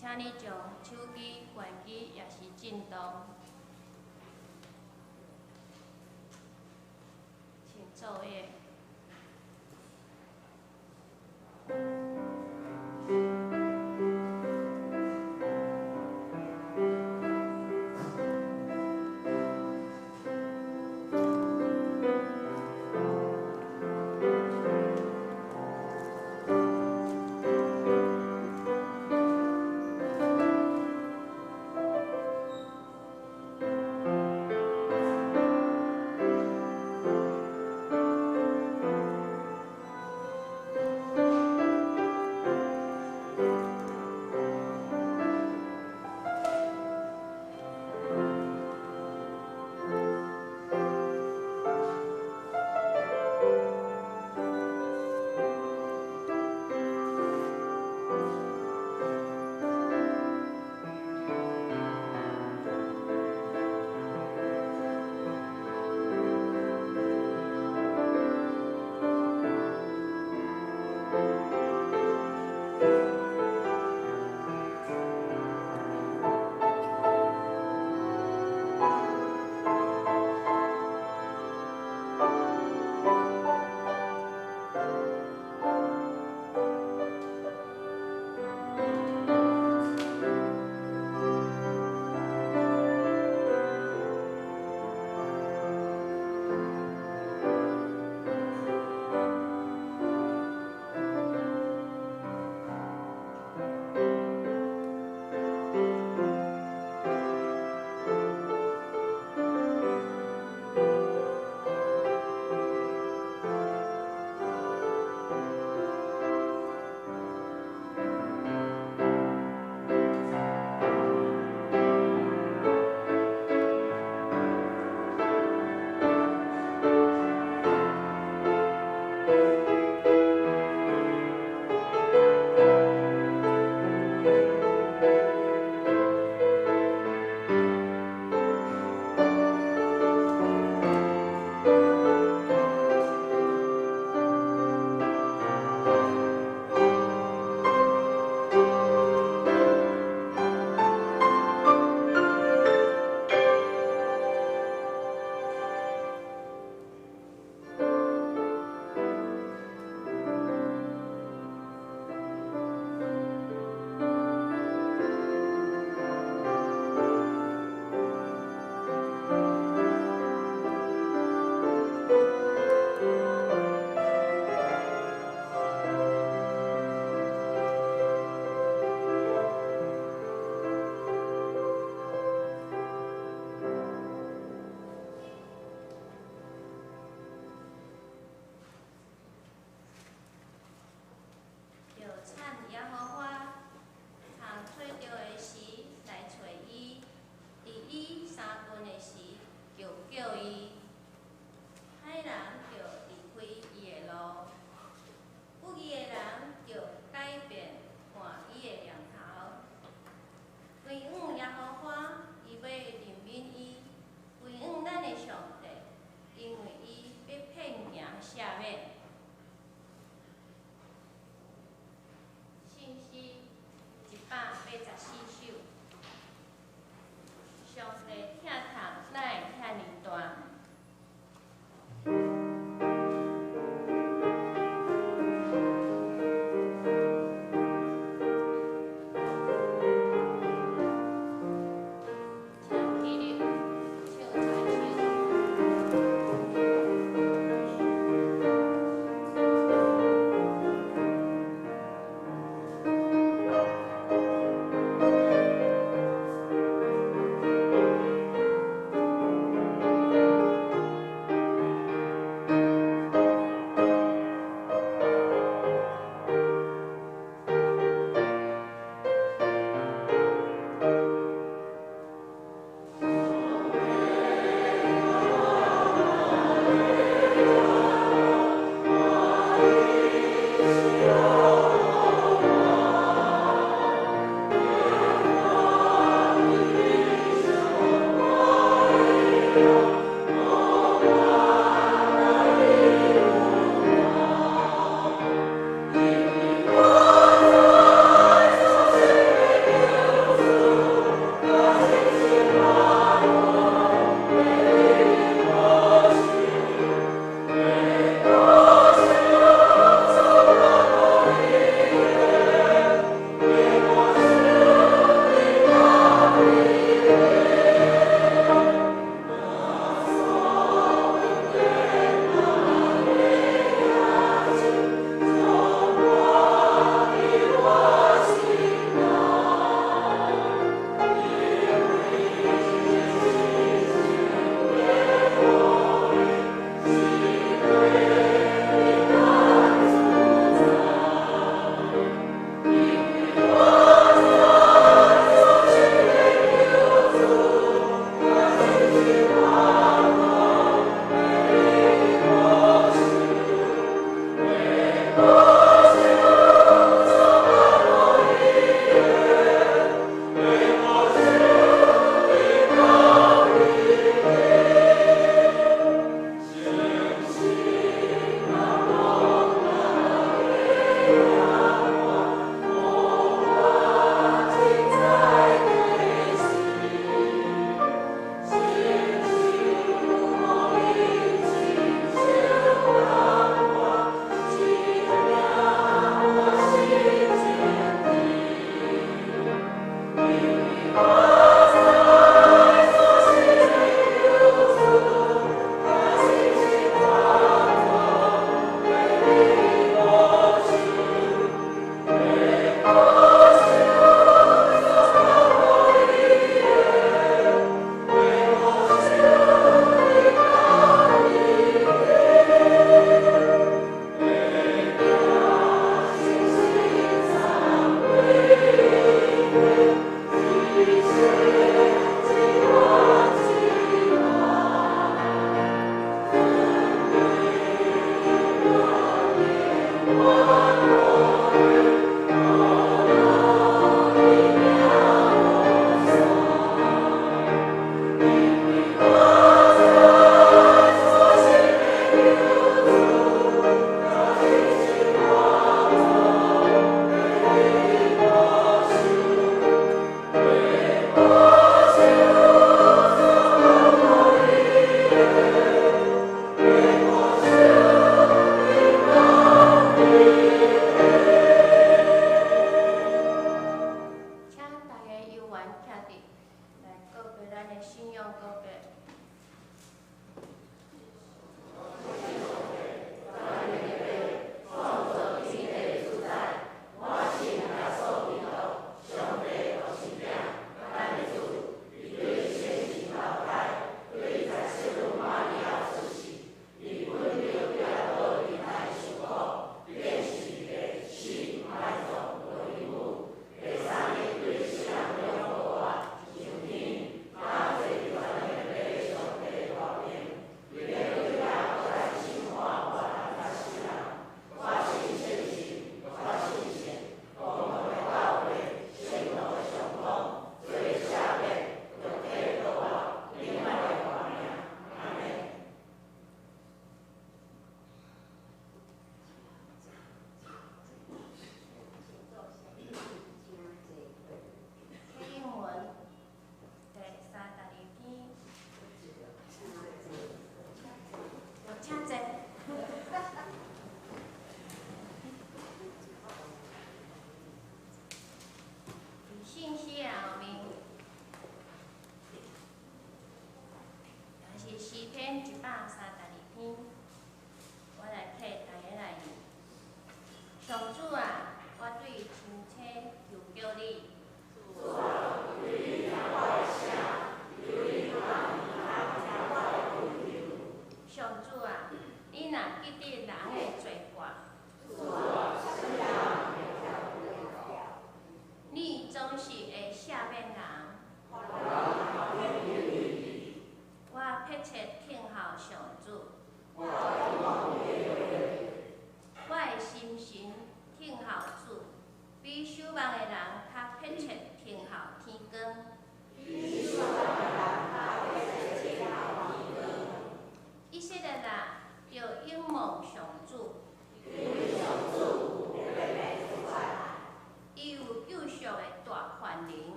請你將手機關機，抑是震動。請作業。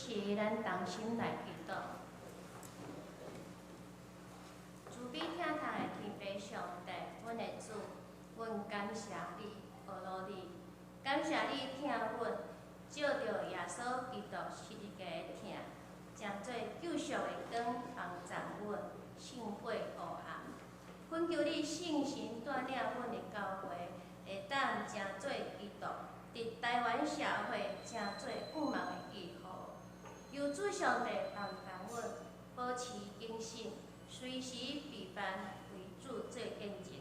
此咱同心來祈禱。慈悲疼痛的天父上帝，阮的主，阮感謝你，阿羅你，感謝你疼阮，藉著耶穌基督十字架的疼，成做救贖的光，幫助阮勝過黑暗。懇求你聖神帶領阮的教會，會當成做基督佇台灣社會成做向望的記號。求主上帝幫助阮保持警醒，隨時備辦為主做見證。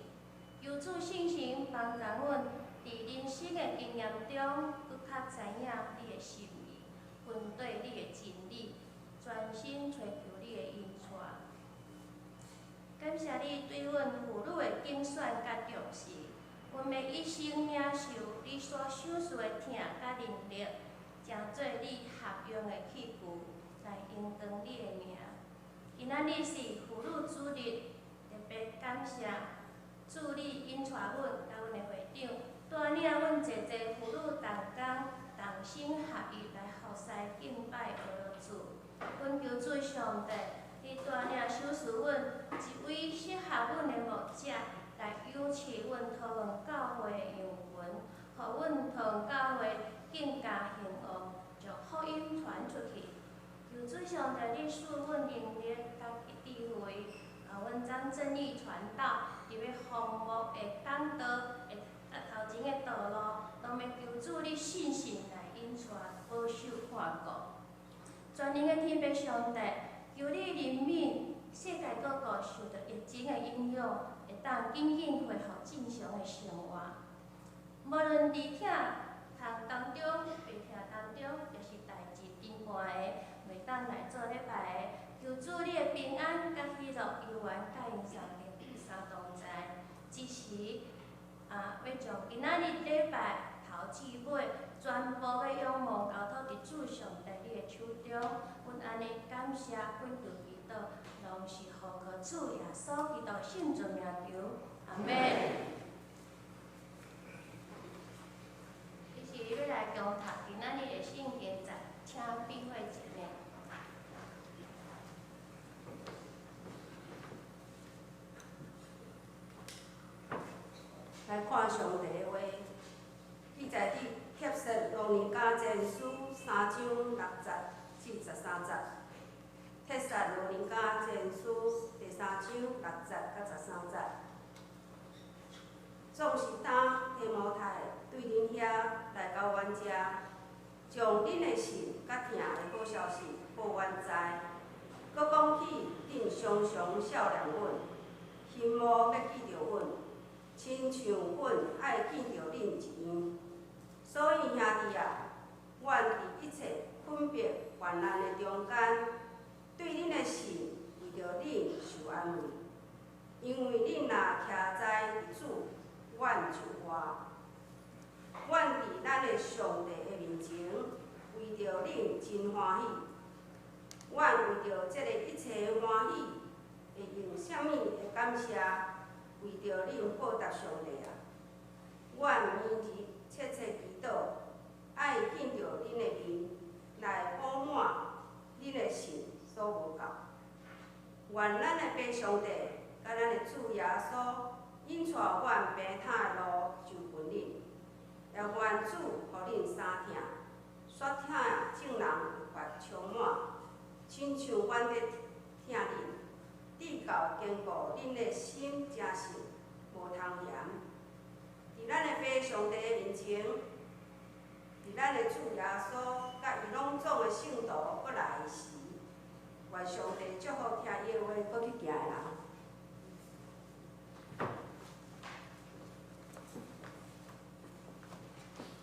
求主聖神幫助阮佇人生的經驗中，閣較知影你的心意，分對你的真理，專心追求你的引帶。感謝你對阮婦女的揀選佮重視，阮欲一生領受你所賞賜的疼佮能力，成做你合用的器具，來榮光你的名。今仔日是婦女主日，特別感謝主你引帶阮佮阮的會長，帶領阮濟濟婦女同工同心合意來服侍敬拜阿羅主。懇求主上帝，你帶領賞賜阮一位適合阮的牧者，來養飼阮桃園教會的羊群，予阮桃園教會更加興旺，將福音傳出去。求主上帝，你賜阮能力佮智慧，予阮張正義傳道，佇欲奉牧的講道的頭前的道路，攏欲求主你信心來引帶、保守看顧。全能的天父上帝，求你憐憫世界各國受著疫情的影響，會當緊緊恢復正常的生活。無論佇疼痛當中、病痛當中，抑是代誌中斷的，袂當來做禮拜的，求主你的平安佮喜樂永遠佮𪜶相同在。只是啊，欲將今仔日禮拜頭至尾，全部欲仰望交託佇主上帝你的手中。阮按呢感謝懇求祈禱，攏是奉靠主耶穌基督聖尊名求，阿們。這是欲來共讀今仔日的聖經節，請閉會姐妹。來看上帝的話，記載佇帖撒羅尼迦前書三章六節至十三節。帖撒羅尼迦前書第三章六節到十三節。總是當提摩太對恁遐來到阮遮，將恁的信佮疼的好消息報阮知，閣講起恁常常數念阮，希望欲見著阮，親像阮愛見著恁一樣。所以兄弟啊，阮佇一切困迫患難的中間，對恁的信為著恁受安慰，因為恁若徛在佇主，阮就活。阮佇咱的上帝的面前，為著恁真歡喜。阮為著這个一切的歡喜，會用啥物的感謝，為著恁報答上帝啊？阮每日切切祈禱，愛見著恁的面，來補滿恁的信所無夠。願咱的父上帝佮咱的主耶穌引帶阮平坦的路就近恁，也願主予恁三疼，煞疼眾人越發充滿，親像阮咧疼恁，直到堅固恁的心誠實，無通嫌。佇咱的父上帝的面前，佇咱的主耶穌佮伊攏總的聖徒閣來的時，願上帝祝福聽伊的話，閣去行的人。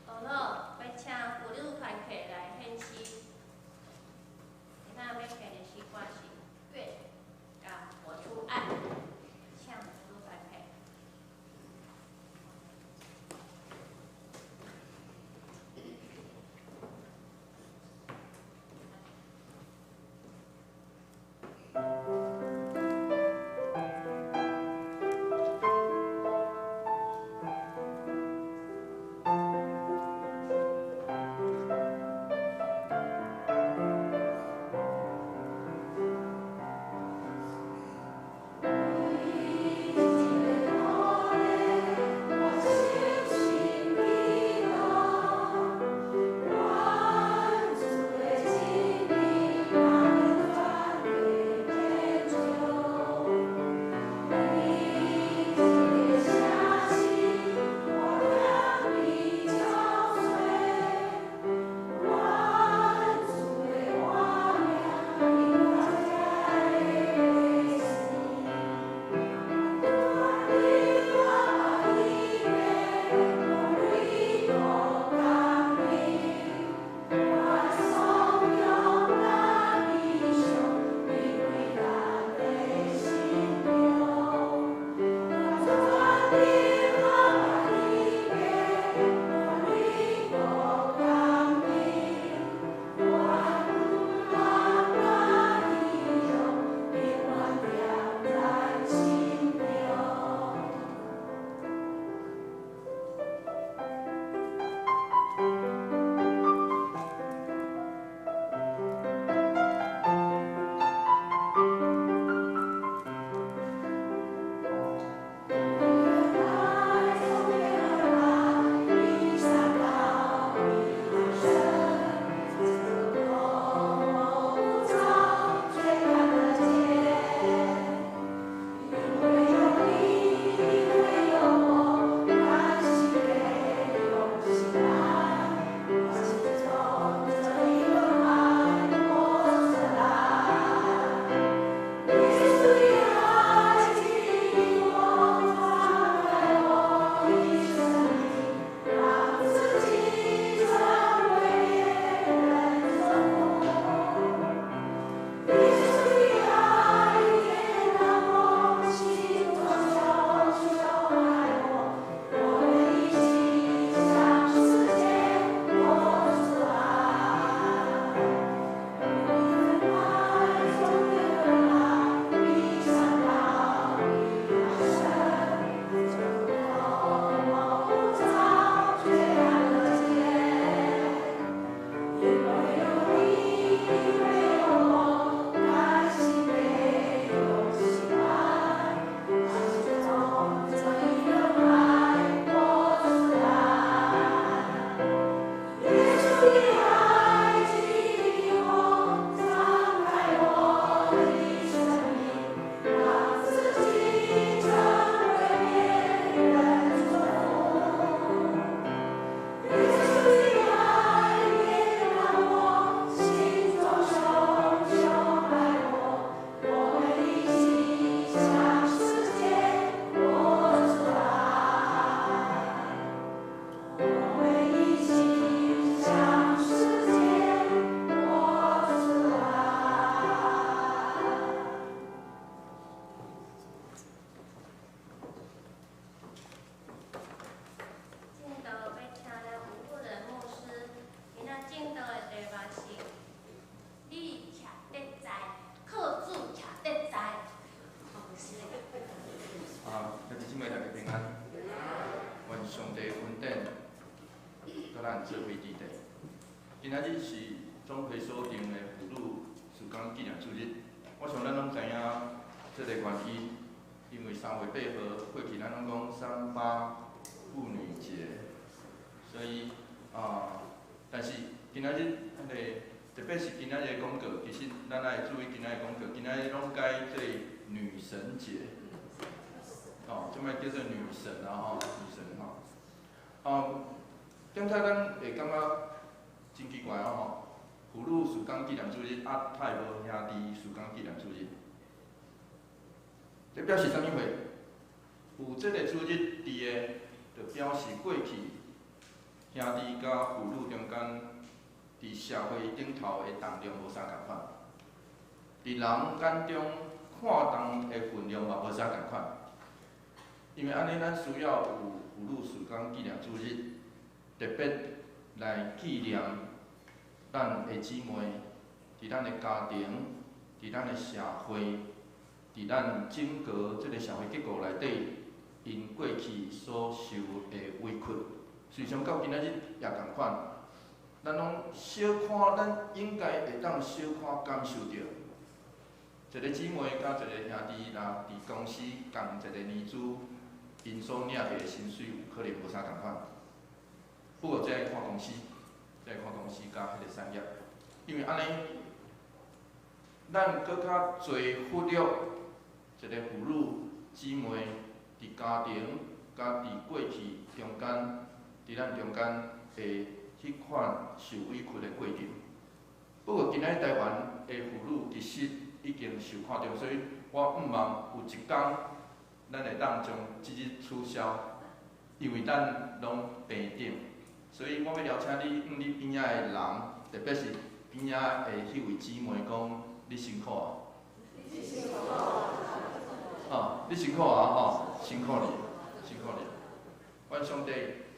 好了，欲請婦女團體來獻詩。今仔欲獻的詩歌是《願佮活出愛》，請婦女團體。願仔日是總會所定的婦女事工紀念主日，我想咱攏知影這個原因，因為3月8號過去咱攏講三八婦女節，所以啊，但是今仔日彼個特別是今仔日的廣告，其實咱愛注意今仔日廣告，今仔日攏改做女神節，哦，這擺叫做女神啊吼，女神吼，點解咱會感覺真奇怪哦吼？婦女事工紀念主日，啊，太無兄弟事工紀念主日，這表示啥物話？有這個主日佇的，就表示過去兄弟佮婦女中間佇社會頂頭的重量無啥仝款，佇人眼中看重的分量嘛無啥仝款。因為按呢，咱需要有婦女事工紀念主日，特別來紀念咱的姊妹，佇咱的家庭，佇咱的社會，佇咱整個這個社會結構內底，𪜶過去所受的委屈，事實上到今仔日也仝款，咱攏小可，咱應該會當小可感受著，一個姊妹佮一個兄弟，若佇公司仝一個年資，𪜶所領著的薪水有可能無啥仝款。不過這愛看公司，這愛看公司佮彼個產業，因為按呢，咱閣較濟忽略一個婦女姊妹佇家庭佮佇過去中間，佇咱中間的彼款受委屈的過程。不過今仔日台灣的婦女其實已經受看重，所以我向望有一天，咱會當將這日取消，因為咱攏平等。所以我欲邀請你，向你邊仔的人，特別是邊仔的彼位姊妹講，你辛苦啊！你辛苦啊！你辛苦啊！吼，辛苦你，辛苦你。願上帝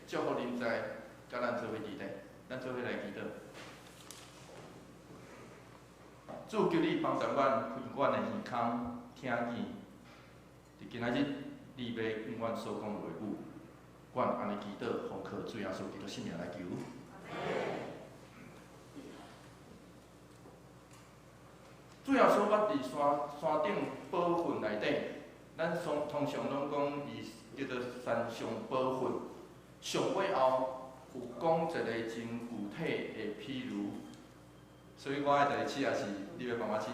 祝福臨在，佮咱做伙祈禱，咱做伙來祈禱。主求你幫助阮開阮的耳孔，聽見佇今仔日你欲向阮所講的話語。阮按呢祈禱，奉靠主耶穌基督聖名來求。主耶穌捌佇山山頂寶訓內底，咱通常攏講伊叫做山上寶訓。上尾後有講一個真具體的譬如，所以我愛代試，抑是你欲幫我試？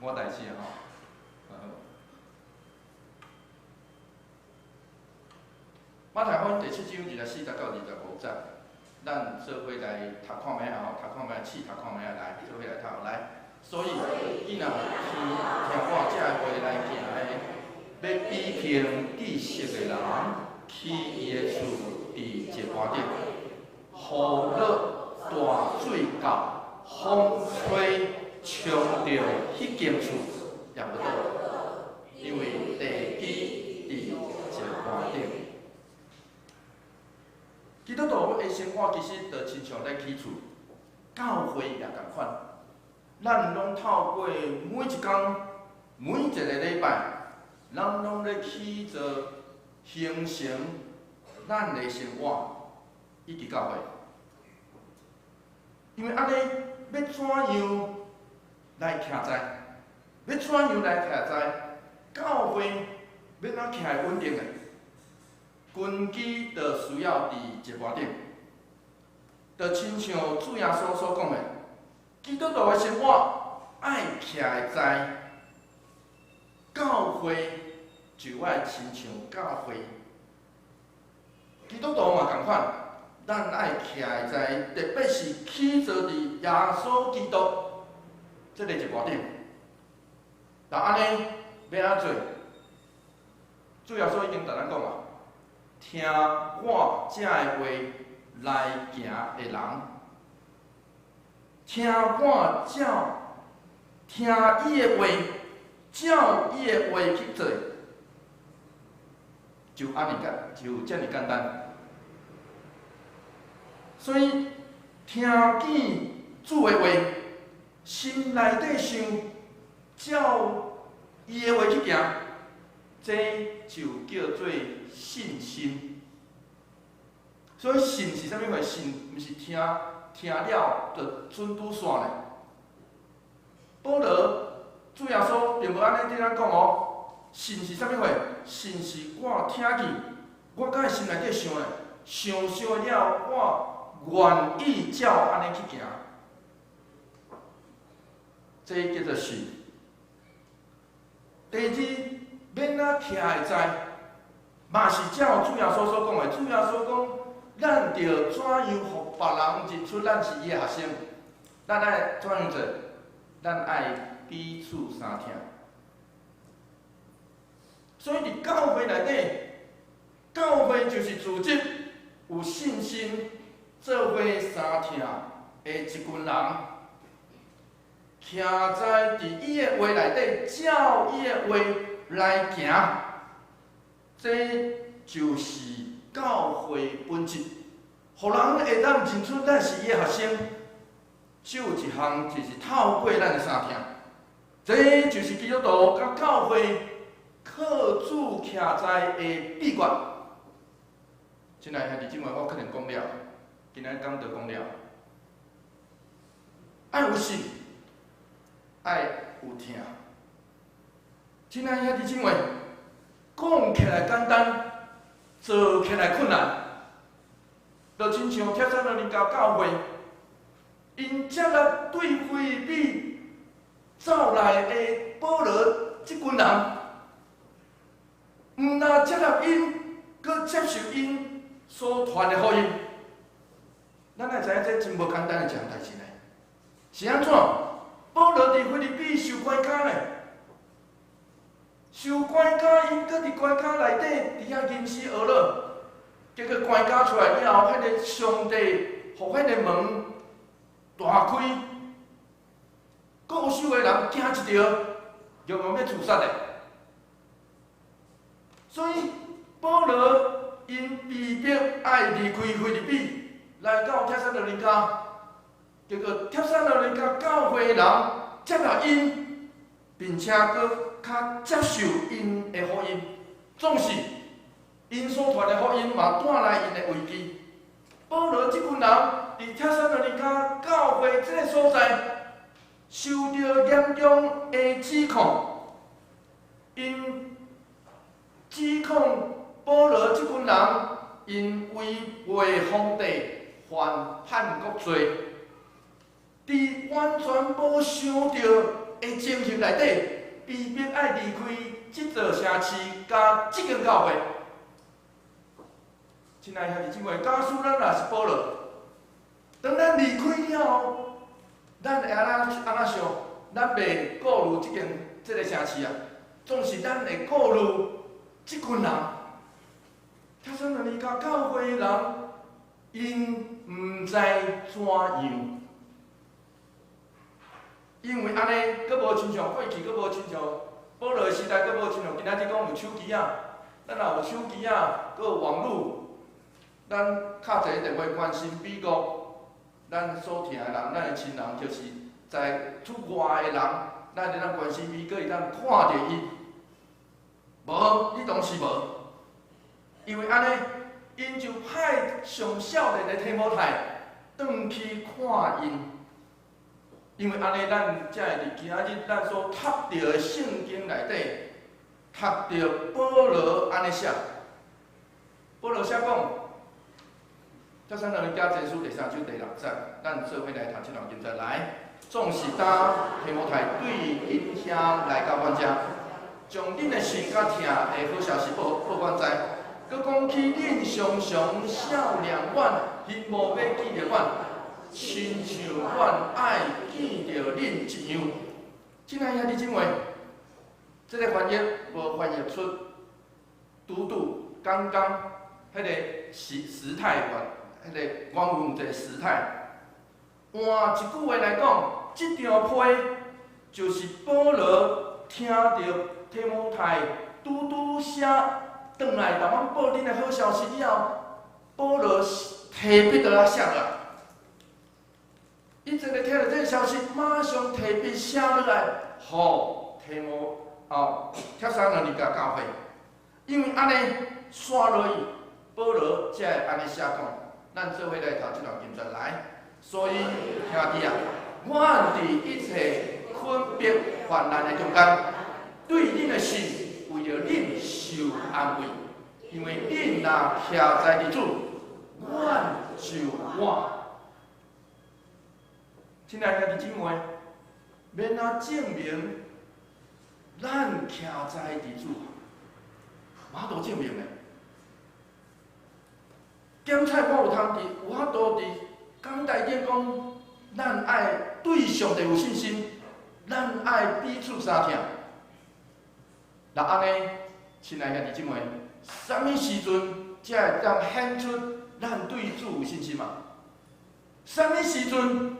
我代試啊吼。馬太福音第七章24節到25節，咱做伙來讀看覓啊吼，讀看覓，試讀看覓啊，來，做伙來讀來。所以，伊若聽聽我這話來行的，欲比憑知識的人起伊的厝佇石盤頂，雨落大水到，風吹衝著彼間厝也無倒，因為地基佇石盤頂。基督徒的生活其實就親像咧起厝，教會也仝款，咱攏透過每一工、每一個禮拜，咱攏咧起造形成咱的生活以及教會。因為按呢，欲怎樣來徛在？欲怎樣來徛在？教會欲怎徛會穩定的？根基就需要佇石盤頂，就親像主耶穌所講的，基督徒的生活愛徛會在教會，就愛親像教會。基督徒嘛仝款，咱愛徛會在，特別是起造佇耶穌基督這個石盤頂。若按呢，欲按怎做？主耶穌已經共咱講啊。聽我這个話來行的人，聽我照聽伊的話，照伊的話去做，就按呢簡，就遮爾簡單。所以聽見主的話，心內底想，照伊的話去行，這就叫做信心。所以信是啥物貨？信毋是聽聽了就准拄煞呢。保羅主耶穌並無按呢對咱講哦，信是啥物貨？信是我聽見，我佮心內底想咧，想想了，我願意照按呢去行。這叫做信。第二，欲按怎聽會知，嘛是照主耶穌所講的。主耶穌講，咱著怎樣予別人認出咱是伊的學生？咱愛怎樣做？咱愛彼此相疼。所以佇教會內底，教會就是組織有信心、做伙相疼的一群人。徛在佇伊的話內底，照伊的話來行，這就是教會本質。予人會當認出咱是伊的學生，只有一項，就是透過咱的相疼。這就是基督徒佮教會靠主徛在的秘訣。親愛兄弟姊妹，我可能講了，今仔講就講了。愛有信，愛有疼。親愛兄弟姊妹，講起來簡單，做起來困難。就親像帖撒羅尼迦教會，𪜶接納對腓立比走來的保羅這群人，毋但接納𪜶，閣接受𪜶所傳的福音。咱愛知影這真無簡單的一項代誌呢。是按怎？保羅佇腓立比受關監呢？受關監，𪜶閣佇關監內底，佇遐吟詩學樂。結果關監出來以後，彼個上帝予彼个門大開，告訴的人驚一著，欲用欲自殺的。所以保羅𪜶被逼愛離開腓立比，來到帖撒羅尼迦。結果帖撒羅尼迦教會人接納𪜶，並且閣較接受𪜶的福音，總是𪜶所傳的福音嘛帶來𪜶的危機。保羅這群人佇帖撒羅尼迦教會這个所在，受著嚴重的指控，𪜶指控保羅這群人𪜶違背皇帝，犯叛國罪。佇完全無想著的情形內底，被逼愛離開這座城市，佮這間教會。親愛兄弟姊妹，假使咱若是保羅，當咱離開了後，咱會按怎按怎想？咱袂顧慮這間這个城市啊，總是咱會顧慮這群人。帖撒羅尼迦教會人，𪜶毋知怎樣。因為按呢，閣無親像過去，閣無親像保羅時代，閣無親像今仔日講有手機仔。咱若有手機仔，閣有網路，咱敲一个電話關心美國，咱所疼的人，咱的親人，就是在出外的人，咱會當關心伊，閣會當看著伊。無，彼當時無，因為按呢，𪜶就派上少年的提摩太轉去看𪜶。因為按呢，咱才會佇今仔日咱所讀著的聖經內底，讀著保羅按呢寫。保羅寫講，帖撒羅尼迦前書第三章第六節，咱做伙來讀這段經節來。總是當提摩太對恁遐來到阮遮，將恁的信佮疼的好消息報報阮知。閣講起恁常常想念阮，彼無欲見著阮，親像阮愛見著恁一樣。親愛兄弟姊妹，這个翻譯無翻譯出拄拄剛剛彼个時時態原，彼个原文有一个時態。換一句話來講，這張批就是保羅聽著提摩太拄拄寫轉來，共阮報恁的好消息以後，保羅提筆就來寫落來。伊這个聽著這个消息，馬上提筆寫落來，予提摩哦，帖撒羅尼迦教會，因為按呢，煞落去，保羅才會按呢寫講。咱做伙來讀這段經節來。所以兄弟啊，阮佇一切困迫患難的中間，對恁的信為著恁受安慰，因為恁若徛在佇主，阮就活。親愛兄弟姊妹，欲按怎證明咱徛在佇主？無法度證明的。檢採我有通佇有法度佇講台頂講，咱愛對上帝有信心，咱愛彼此相疼。若按呢，親愛兄弟姊妹，啥物時陣才會當顯出咱對主有信心啊？啥物時陣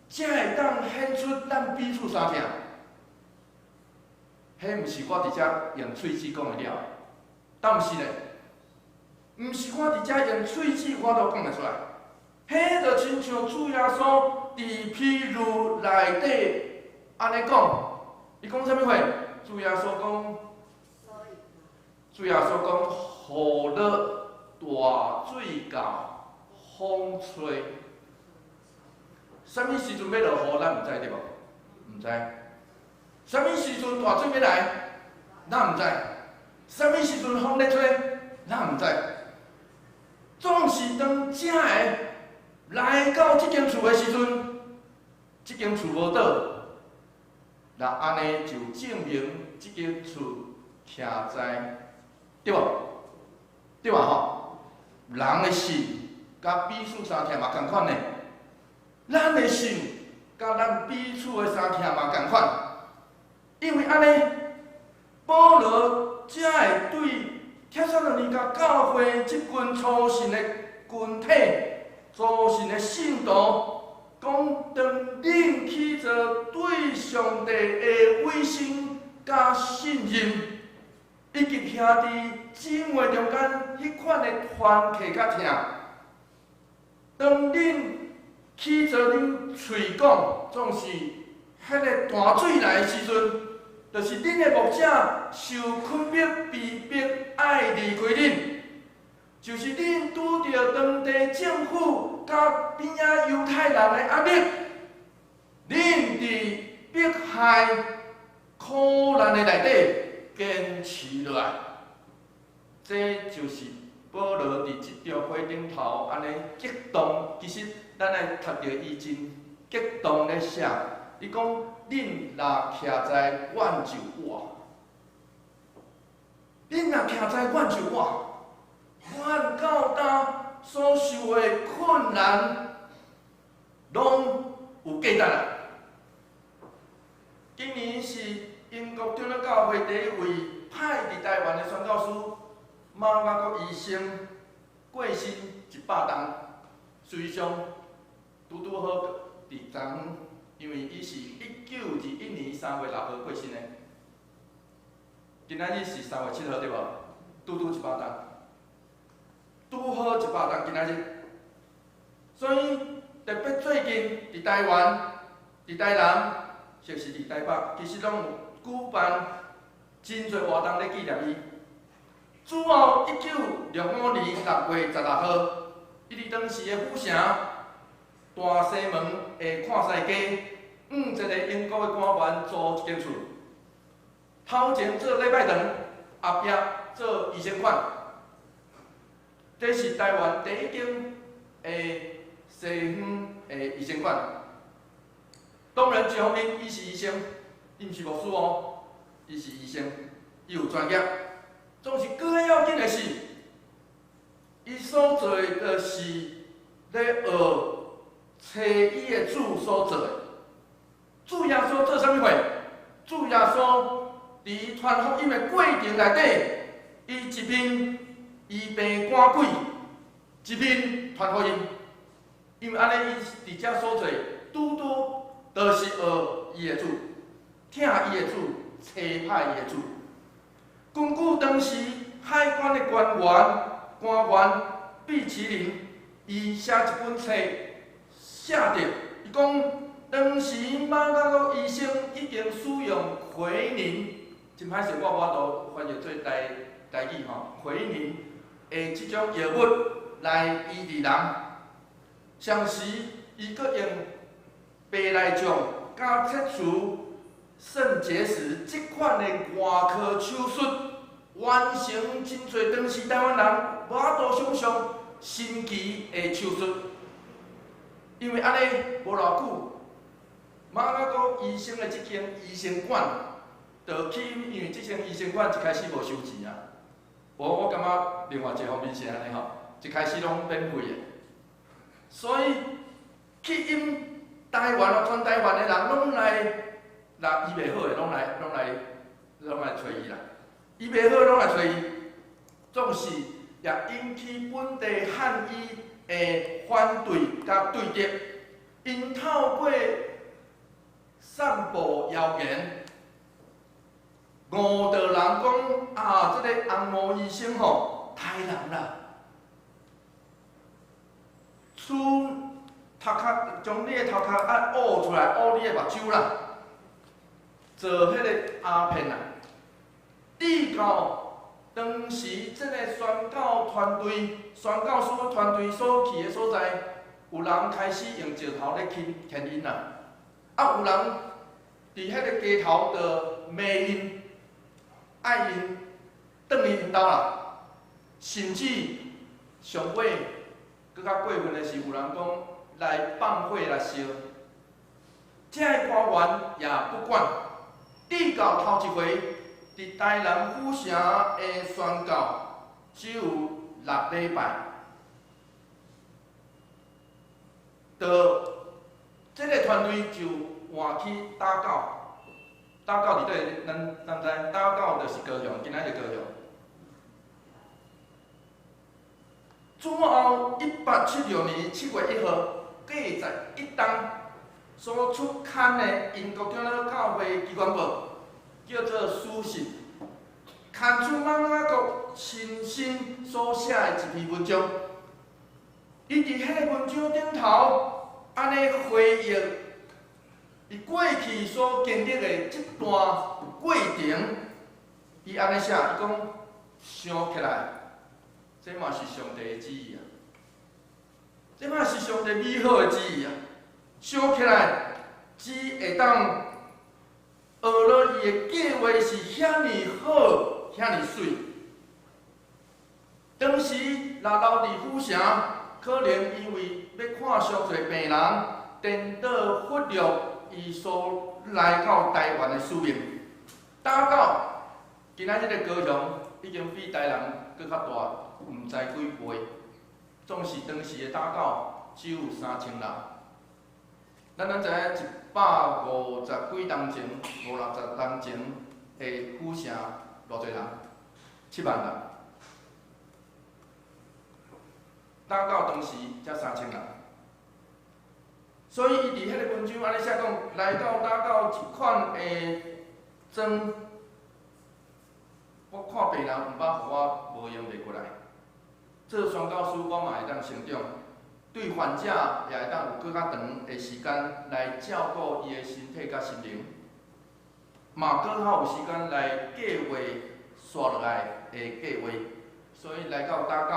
才會當顯出咱彼此相疼？彼毋是我佇遮用喙齒講會了，敢毋是咧？毋是我佇遮用喙齒我都講會出來。彼就親像主耶穌佇譬喻內底按呢講，伊講啥物話？主耶穌講，主耶穌講，雨落大水到風吹，啥物時陣欲落雨，咱毋知對無？毋知。啥物時陣大水欲來，咱毋知。啥物時陣風咧吹，咱毋知。總是當這个來到這間厝的時陣，這間厝無倒，若按呢就證明這間厝徛在，對無？對吧吼？人的信佮彼此相疼嘛仝款呢。咱的信佮咱彼此的相疼嘛仝款，因為按呢，保羅才會對帖撒羅尼迦教會這群初信的群體、初信的信徒講：當恁起做對上帝的委身佮信任，以及兄弟姊妹中間彼款的團契佮疼，當恁起做恁喙講，總是彼个大水來的時陣，就是恁的牧者受困迫、被迫愛離開恁，就是恁拄著當地政府佮邊仔猶太人的壓力，恁佇迫害苦難的內底堅持落來，這就是保羅佇這張批頂頭按呢激動。其實咱來讀著伊真激動咧寫，伊講：恁若徛在，阮就活；恁若徛在，阮就活。阮到今所受的困難，攏有價值啦。今年是英國長老教會第一位派佇台灣的宣教師馬雅各醫生過身100冬，隨上拄拄好佇昨昏，因為伊是1921年3月6號過身的，今仔日是3月7號對無？拄拄一百冬，拄好一百冬今仔日。所以特別最近佇台灣、佇台南，或是佇台北，其實攏有舉辦真濟活動咧紀念伊。主後1965年6月16號，伊佇當時的府城大西門的看西街，向一个英國的官員租一間厝，頭前做禮拜堂，後壁做醫生館。這是台灣第一間的西方的醫生館。當然，一方面伊是醫生，伊毋是牧師哦，伊是醫生，伊有專業。總是閣要緊的是，伊所做的就是咧學揣伊的主所做的。主耶穌做啥物貨？主耶穌佇傳福音的過程內底，伊一面醫病趕鬼，一面傳福音。因為按呢，伊佇遮所做，拄拄就是學伊的主，疼伊的主，差派伊的主。根據當時海關的官員畢其林，伊寫一本冊，寫著，伊講當時馬雅各醫生已經使用奎寧，真歹勢，我無法度翻譯做台台語吼，奎寧的這種藥物來醫治人。同時，伊閣用白內障佮切除腎結石這款的外科手術，完成真濟當時台灣人無法度想象神奇的手術。因為按呢無偌久，瑪雅閣醫生的這間醫生館，就去，因為這間醫生館一開始無收錢啊。無，我感覺另外一個方面是按呢吼，一開始攏免費的，所以吸引台灣哦，全台灣的人攏來，若醫袂好的攏來，攏來，攏來揣伊啦。醫袂好攏來揣伊，總是也引起本地漢醫的反對佮對立。𪜶透過散布謠言，誤導人講啊，這个紅毛醫生吼，刣人啦，取頭殼將你的頭殼愛挖出來，挖你的目睭啦，做彼個鴉片啊。直到當時這个宣教團隊、宣教師團隊所去的所在，有人開始用石頭咧牽牽𪜶啦，啊，有人佇彼个街頭就罵𪜶，愛𪜶轉去𪜶兜啦，甚至上尾閣較過分的是，有人講來放火來燒，這个官員也不管，直到頭一回佇台南府城的宣教，只有6禮拜，就這个團隊就換去打狗，打狗佇佗？咱知打狗就是高雄，今仔日高雄。主後1876年7月1號，隔11冬所出刊的英國長老教會機關報，叫做《書信》，刊出瑪雅閣親身所寫的一篇文章。伊佇彼个文章頂頭，按呢回憶伊過去所經歷的這段過程，伊按呢寫，伊講想起來，這嘛是上帝的旨意啊！這嘛是上帝美好的旨意啊！想起來，只會當學落伊的計劃是遐爾好，遐爾媠。當時若留佇府城，可能因為欲看傷濟病人，顛倒忽略伊所來到台灣的使命。打狗今仔日的高雄已經比台南閣較大，毋知幾倍。總是當時的打狗只有3000人。咱知影150幾冬前，五六十冬前的府城偌濟人？7萬人。打狗當時才3000人。所以伊佇彼个文章按呢寫講，來到打狗這款的莊，我看病人毋捌予我無閒袂過來。做宣教師，我嘛會當成長，對患者也會當有閣較長的時間來照顧伊的身體佮心靈，嘛閣較有時間來計劃紲落來的計劃。所以來到打狗，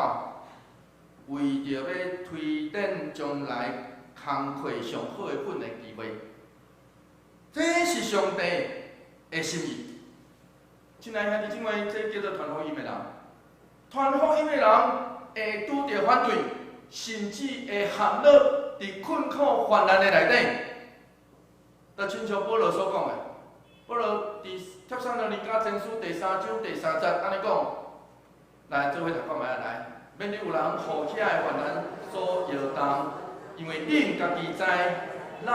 為著欲推展將來工課上好的訓練機會，這是上帝的心意。親愛兄弟姊妹，這叫做傳福音的人，傳福音的人會拄著反對，甚至會陷落佇困苦患難的內底。就親像保羅所講的，保羅佇帖撒羅尼迦前書第三章第三節按呢講，來做伙讀看覓啊來，免得有人予遐的患難所搖動，因為恁家己知，咱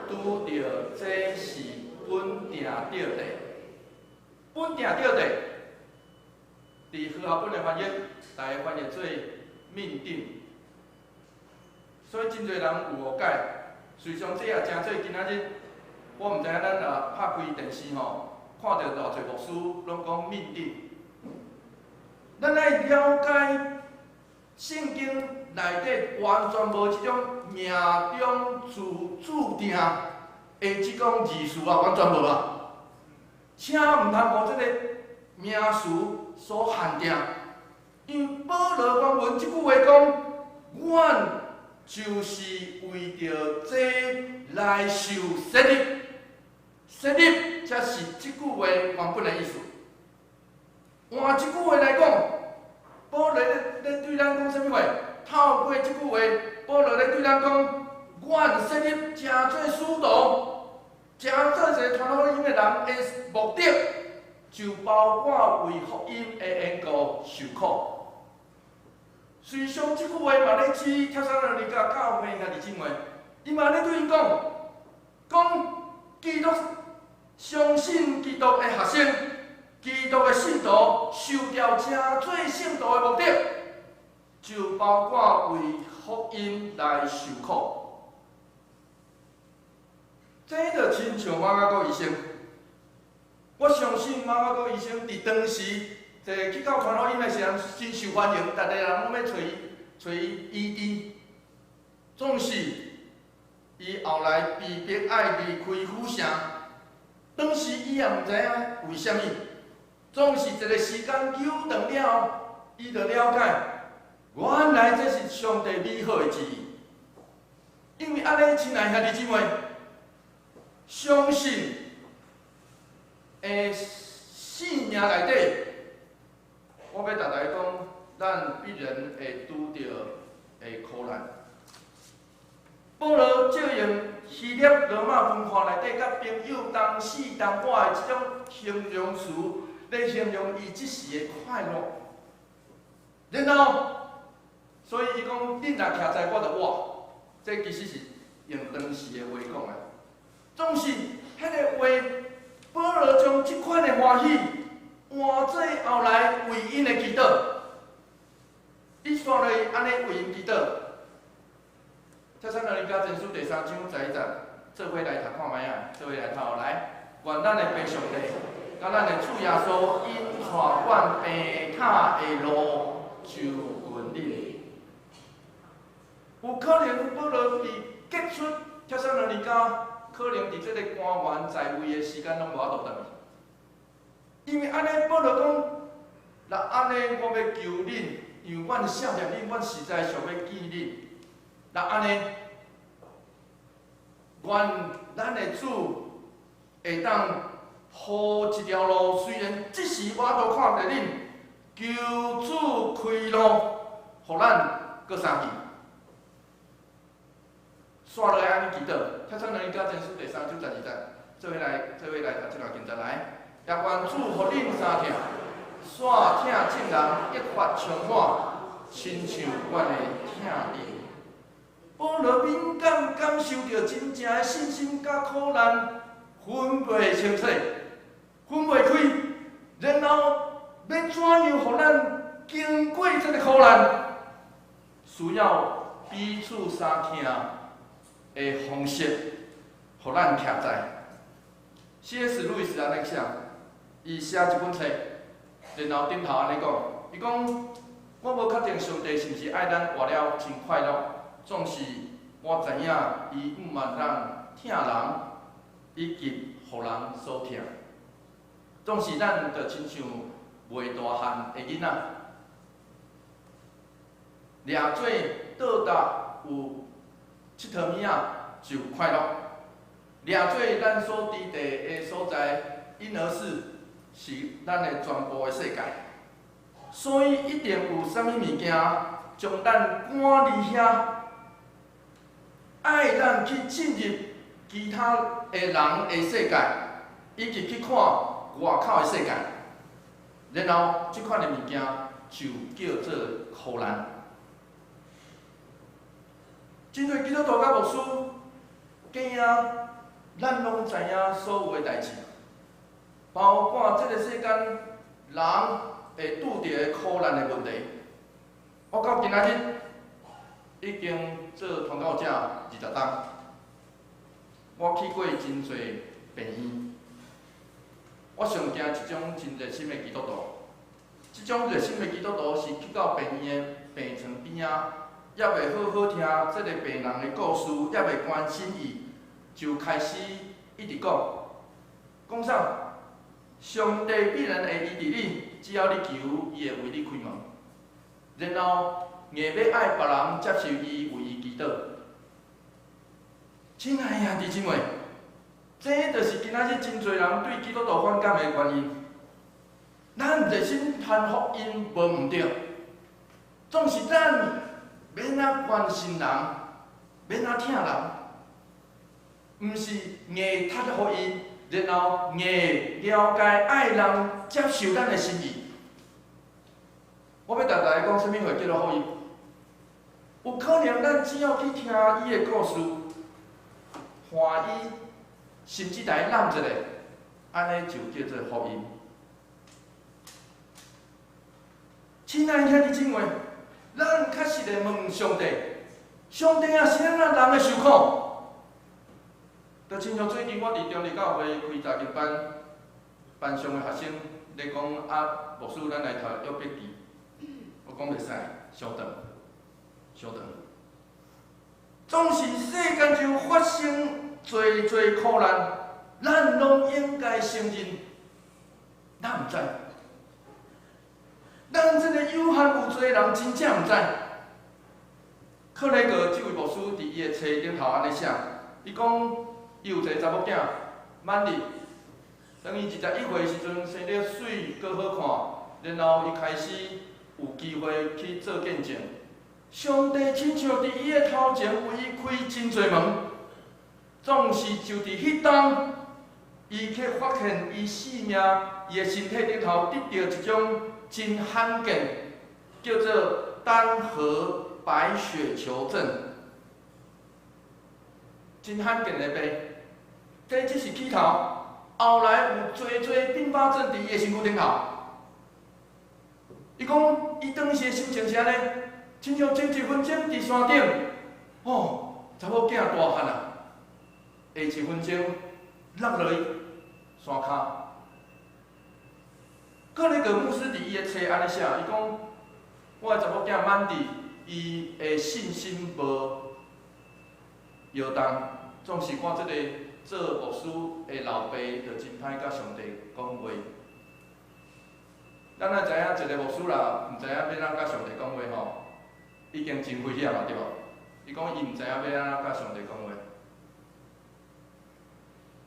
拄著這是本定著的，本定著的。佇和合本的翻譯，來翻譯做命定。所以真濟人有誤解，實際上這也誠濟今仔日，我毋知影咱若拍開電視吼，看著偌濟牧師攏講命定。咱愛了解聖經內底完全無這種命中注注定的這種字詞啊，完全無啊！請毋通予這個名詞所限定，因為保羅原文這句話講，阮就是為著這來受洗禮。洗禮才是這句話原本的意思。換一句話來講，保羅咧對咱講啥物話？透過這句話，保羅咧對咱講，阮設立成做使徒，成做一個傳福音的人的目的，就包括為福音的緣故受苦。事實上，這句話嘛咧指帖撒羅尼迦教會兄弟姊妹，伊嘛咧對𪜶講，講基督相信基督的學生，基督的信徒受召成做聖徒的目的，就包括為福音來受苦。這就親像瑪雅各醫生，我相信瑪雅各醫生佇當時在去到傳福音的時陣，真受歡迎，逐个人攏欲揣伊揣伊醫治。總是伊後來被逼愛離開府城，當時伊也毋知影為啥物，總是一個時間久長了後，伊就了解，原來這是上帝美好的旨意。因為按呢，親愛兄弟姊妹，相信的生命內底，我欲逐家講，咱必然會拄著的苦難。保羅借用希臘羅馬文化內底佮朋友同死同活的這種形容詞，來形容伊這時的快樂。然後，所以伊講，恁若徛在我就活，這其實是用當時的話講的。總是，彼个話，保羅將這款的歡喜換做後來為𪜶的祈禱。伊煞落去按呢為𪜶祈禱。帖撒羅尼迦前書第三章11節，做伙來讀看覓仔，做伙來讀來。願咱的父上帝，佮咱的主耶穌引帶阮病跤的路就近恁。有可能保羅佇結束帖撒羅尼迦，可能佇這个官員在位的時間攏無法度轉去，因為按呢保羅講，若按呢我欲求恁，因為阮想念恁，阮實在想欲見恁。若按呢，願咱的主會當鋪一條路，雖然這時我都看袂著恁，求主開路，予咱閣相見。煞落來按呢祈禱，帖撒羅尼迦前書第三章12節，做伙來，做伙來讀這段經節來。也願主予恁三疼，煞疼眾人益發充滿，親像阮的疼恁。保羅敏感感受著真正的信心佮苦難分袂清楚，分袂開，然後欲怎樣予咱經過這个苦難，需要彼此相疼的方式，予咱徛在。C.S. 路易斯按呢寫，伊寫一本冊，然後頂頭按呢講，伊講我無確定上帝是毋是愛咱活了真快樂，總是我知影伊毋萬咱疼人，以及予人所疼。總是咱就親像未大漢的囡仔，掠做倒搭有𨑨迌物仔就快樂，掠做咱所佇地的所在，嬰兒室是咱的全部的世界，所以一定有啥物物件將咱趕離遐，愛咱去進入其他的人的世界，以及去看外口的世界，然後這款的物件就叫做苦難。真濟基督徒佮牧師驚，咱攏知影所有的代誌，包括這个世間人會拄著的苦難的問題。我到今仔日已經做傳教者20冬，我去過真濟病院，我上驚一種真熱心的基督徒，這種熱心的基督徒是去到病院的病床邊仔，猶未好好聽這个病人的故事，猶未關心伊，就開始一直講，講啥？上帝必然會醫治你，只要你求，伊會為你開門。然後硬欲愛別人接受伊，為伊祈禱。親愛的兄弟姊妹，這就是今仔日真濟人對基督徒反感的原因。咱熱心傳福音無毋對，總是咱欲按怎關心人，欲按怎疼人，毋是硬踢予伊，然後硬了解愛人接受咱的心意。我欲共大家講，啥物貨叫做福音？有可能咱只要去聽伊的故事，歡伊，甚至共伊攬一下，按呢就叫做福音。親愛的兄弟姊妹，咱確實會問上帝：上帝啊，是按怎人會受苦？就親像最近我佇中壢教會開查經班，班上的學生咧講啊，牧師，咱來讀約伯記。我講袂使，稍等，稍等。總是世間上發生濟濟苦難，咱攏應該承認，咱毋知。咱這個有限有罪的人，真正毋知。克雷格這位牧師佇伊的冊頂頭按呢寫，伊講伊有一个查某囝，曼麗，當伊21歲時陣生得媠閣好看，然後伊開始有機會去做見證。上帝親像佇伊的頭前為伊開真濟門，總是就佇彼當，伊去發現伊性命，伊的身體頂頭得著一種真罕見，叫做單核白血球症，真罕見的病。這只是起頭，後來有濟濟併發症佇伊的身軀頂頭。伊講，伊當時的心情是按呢，親像前一分鐘佇山頂，哦，查某囝大漢啊，下一分鐘落落去山跤。克雷格牧師佇伊的冊按呢寫，伊講，我的查某囝曼迪，伊的信心無搖動，總是我這個做牧師的老爸，就真歹佮上帝講話。咱愛知影一個牧師啦，毋知影欲按怎佮上帝講話吼，已經真危險啊，對無？伊講伊毋知影欲按怎佮上帝講話，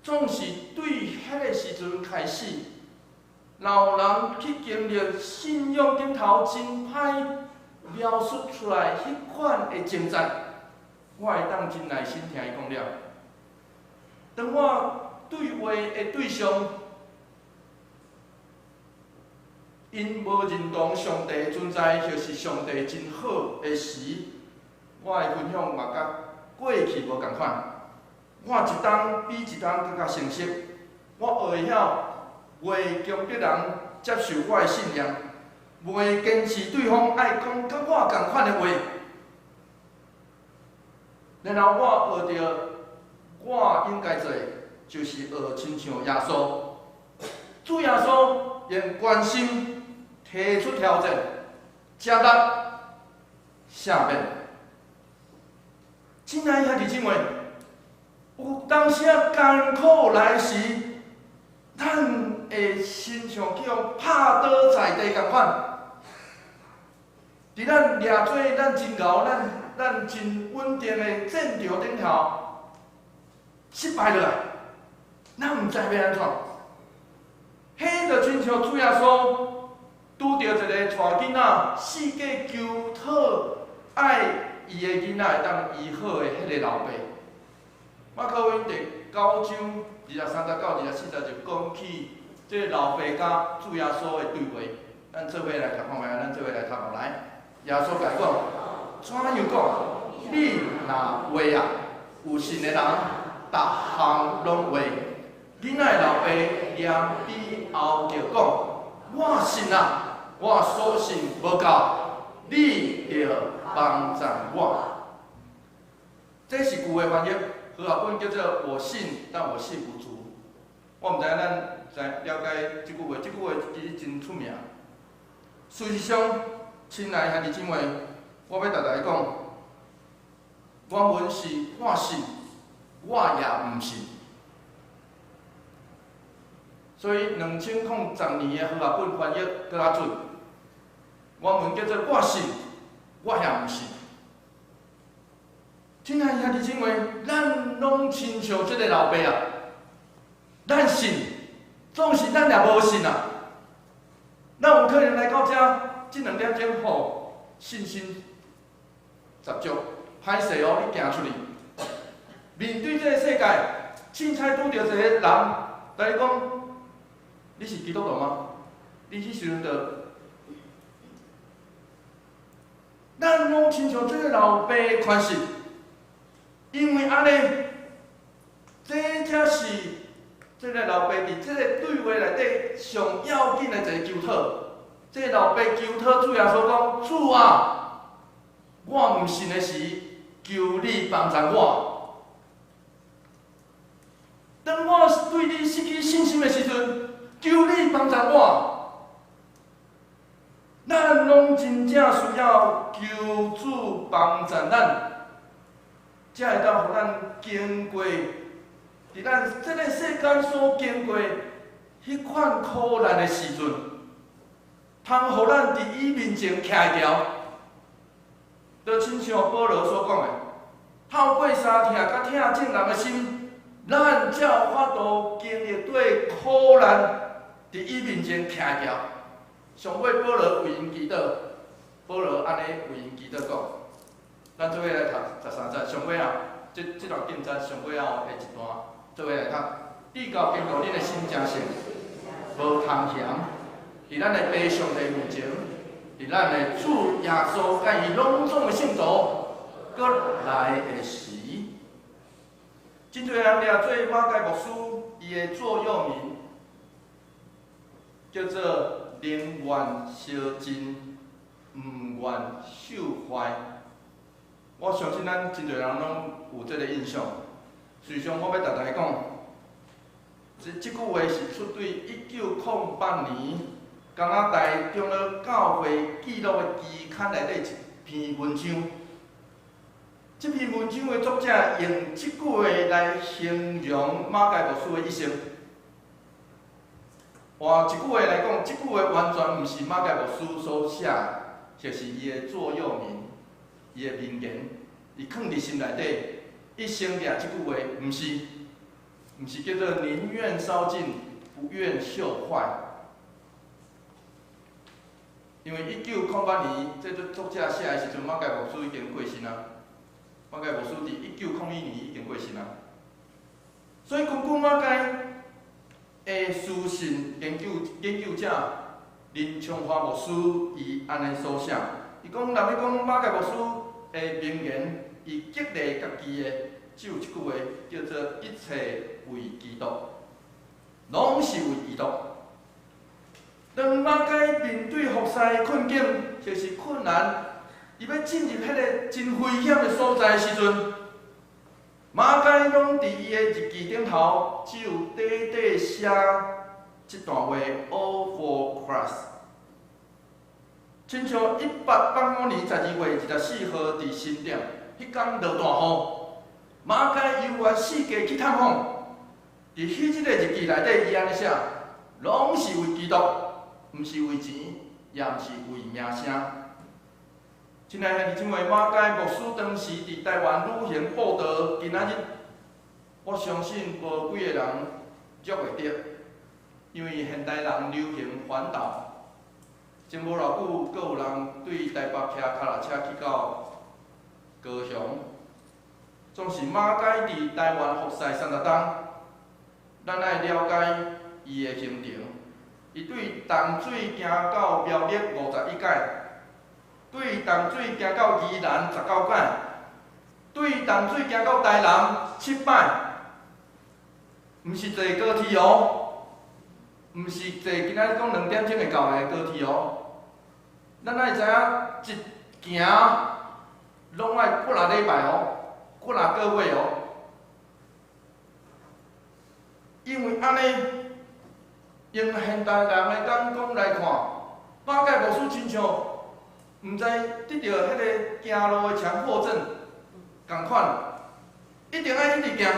總是對彼個時陣開始，若有人去經歷信仰頂頭真歹描述出來彼款的掙扎，我會當真耐心聽伊講了。當我對話的對象，𪜶無認同上帝存在，或是上帝真好的時，我的分享嘛佮過去無仝款。我一冬比一冬閣較成熟，我學會曉袂強迫人接受我的信念，袂堅持對方愛講佮我仝款的話。然後我學著我應該做的，就是學親像耶穌，主耶穌用關心提出挑戰，接納赦免。親愛的兄弟姊妹，有當時仔艱苦來時，咱會親像去予拍倒在地仝款。佇咱掠做咱真𠢕、咱真穩定的戰場頂頭，失敗落來，咱毋知欲按怎。彼就親像主耶穌拄著一個帶囡仔四界求討愛伊的囡仔會當醫好的彼个老爸。馬可福音第九章23節到24節就講起這個老爸佮主耶穌的對話。咱做伙來讀看覓，咱做伙來讀落來。耶穌共伊講：怎樣講？你若話啊，有信的人，逐項攏會。囡仔的老爸臉悲哭著講：我信啊，我所信無夠，你著幫贊我。這是舊的翻譯，和合本叫做我信，但我信不足。我毋知影咱知了解這句話，這句話其實真出名。事實上，親愛兄弟姊妹，我欲共大家講，原文是我信，我也毋信。所以2010年的和合本翻譯閣較準。原文叫做我信，我我也毋信。親愛兄弟姊妹，咱攏親像這個老爸啊，咱信，總是咱也無信啊。咱有可能來到遮，這兩點鐘吼，信心十足，歹勢哦，你行出去，面對這個世界，凊彩拄著一個人，來講，你是基督徒嗎？你彼時陣就，咱攏親像這個老爸的款式，因為按呢，這才是這個老爸佇這個對話內底上要緊的一個求討。這個老爸求討主耶穌講：主啊，我毋信的時，求你幫助我。當我對你失去信心的時陣，求你幫助我。咱攏真正需要求主幫助咱，才會當予咱經過佇咱這個世間所經過彼款苦難的時陣，通予咱佇伊面前徛會牢。就親像保羅所講的，透過相疼佮疼眾人的心，咱才有法度經歷對苦難，佇伊面前徛會牢。上尾保羅為𪜶祈禱，保羅按呢為𪜶祈禱講，咱做伙來讀13節，上尾啊，這段經節上尾後的一段，做伙來讀。至到堅固恁的心誠實，無通嫌，佇咱的父上帝面前，佇咱的主耶穌佮伊攏總的聖徒閣來的時，真濟人掠做馬偕牧師，伊的座右銘叫做寧願燒盡，毋願鏽壞。我相信咱真濟人攏有這個印象。事實上，我欲逐逐講，這句話是出對1908年加拿大長老教會記錄的期刊內底一篇文章。這篇文章的作者用這句話來形容馬偕牧師的一生。換一句話來講，這句話完全毋是馬偕牧師所寫，就是伊的座右銘，伊的名言，伊囥佇心內底，一生掠這句話，毋是，毋是叫做寧願燒盡，不願鏽壞。因為1908年，這個作者寫的時陣，馬偕牧師已經過身啊。馬偕牧師佇1901年已經過身啊。所以根據馬偕的書信研究者林長華牧師，伊按呢所寫，伊講，若欲講馬偕牧師的名言，伊激勵家己的只有一句話，叫做一切為基督，攏是為基督。當馬偕面對服侍的困境，就是困難，伊欲進入彼个真危險的所在的時陣，馬偕攏佇伊的日記頂頭，只有短短寫這段話：All for Christ。親像1885年12月24號佇新店，彼工落大雨，馬偕猶原四界去探訪。佇彼這個日記內底，伊按呢寫：攏是為基督，毋是為錢，也毋是為名聲。親愛兄弟姊妹，馬偕牧師當時佇台灣旅行布道，今仔日我相信無幾个人約會著，因為現代人流行環島，前無偌久，閣有人對台北騎跤踏車去到高雄。總是馬偕佇台灣服侍30冬，咱愛了解伊的行程。伊對淡水行到苗栗51擺，對淡水行到宜蘭19擺，對淡水行到台南7擺，毋是坐高鐵哦，毋是坐今仔日講兩點鐘會到的高鐵哦。咱愛知影一行攏愛幾若禮拜哦，幾若個月哦。因為按呢，用現代人的眼光來看，馬偕牧師親像毋知得著彼个行路的強迫症仝款，一定愛一直行，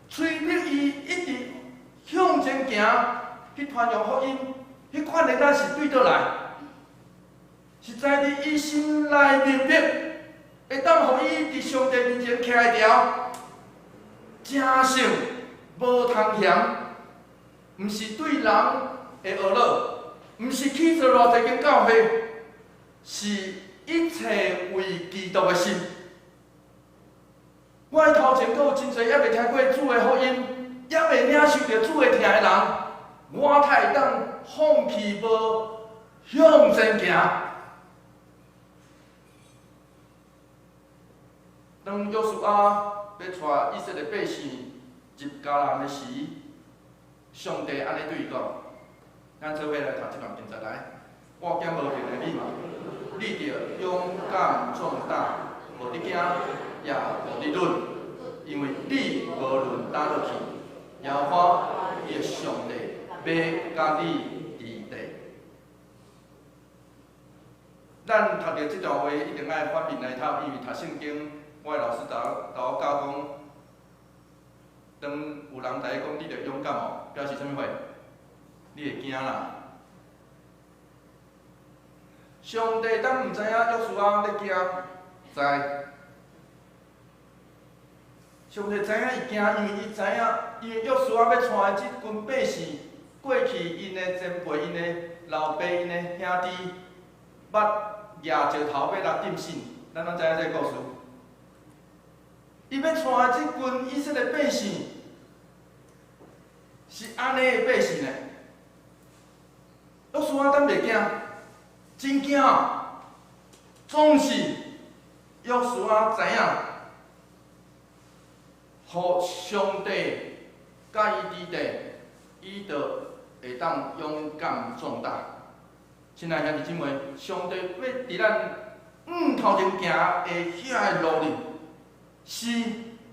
催逼伊一直向前行，去傳揚福音，彼款的咱是對佗來？實在佇伊心內明白，會當予伊佇上帝面前徛會牢，誠實無通嫌，毋是對人的惡樂，毋是去做偌濟間教會，是一切為基督的心。我的頭前閣有真濟猶未聽過主的福音，猶未領受著主的疼的人，我才會當放棄無向前行。當約書亞欲帶以色列百姓入迦南的時，上帝按呢對伊講：咱做伙來讀這段經節來。我兼無閒的你嘛，你著勇敢壯膽，無得驚，也無得慄，因為你無論佗落去，耶和華你的上帝欲佮你佇地。咱讀著這段話，一定愛反面來讀，因為讀聖經，我的老師共我教講，當有人共你講你著勇敢哦，表示啥物話？你會驚啦。上帝敢毋知影約書亞咧驚？知。上帝知影伊驚，因為伊知影，因為約書亞欲帶的這群百姓，過去𪜶的前輩、𪜶的老爸、𪜶的兄弟，捌舉石頭欲來釘死，咱攏知影這個故事。伊欲帶的這群以色列百姓，是按呢的百姓呢？約書亞敢袂驚？真驚！總是約書亞知影，予上帝佮伊佇地，伊就會當勇敢壯膽。親愛兄弟姊妹，上帝欲佇咱向頭前行的遐个路裡，是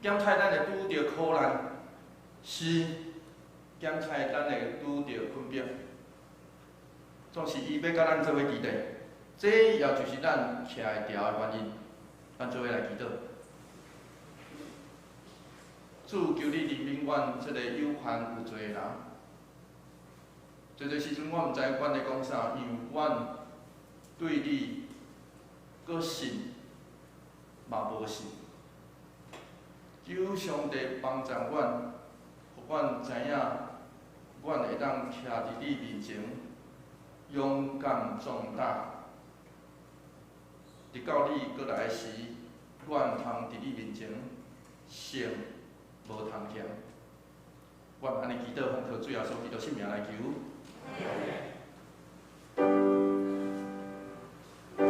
檢測咱會拄著苦難，是檢測咱會拄著困迫。總是伊欲佮咱做伙佇地，這也就是咱徛會牢的原因。咱做伙來祈禱。主，求你憐憫阮這个有限有罪的人。濟濟時陣我毋知阮咧講啥，因為阮對你閣信嘛無信。求上帝幫助阮，予阮知影，阮會當徛佇你面前，勇敢壯膽。直到你閣來時，阮通佇你面前勝無通嫌。阮按呢祈禱，奉靠主耶穌基督聖名來求。求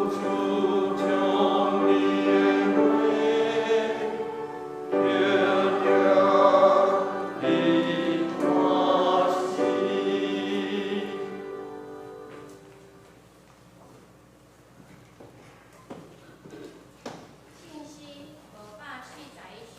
主將你的話聽你看死。信詩541首。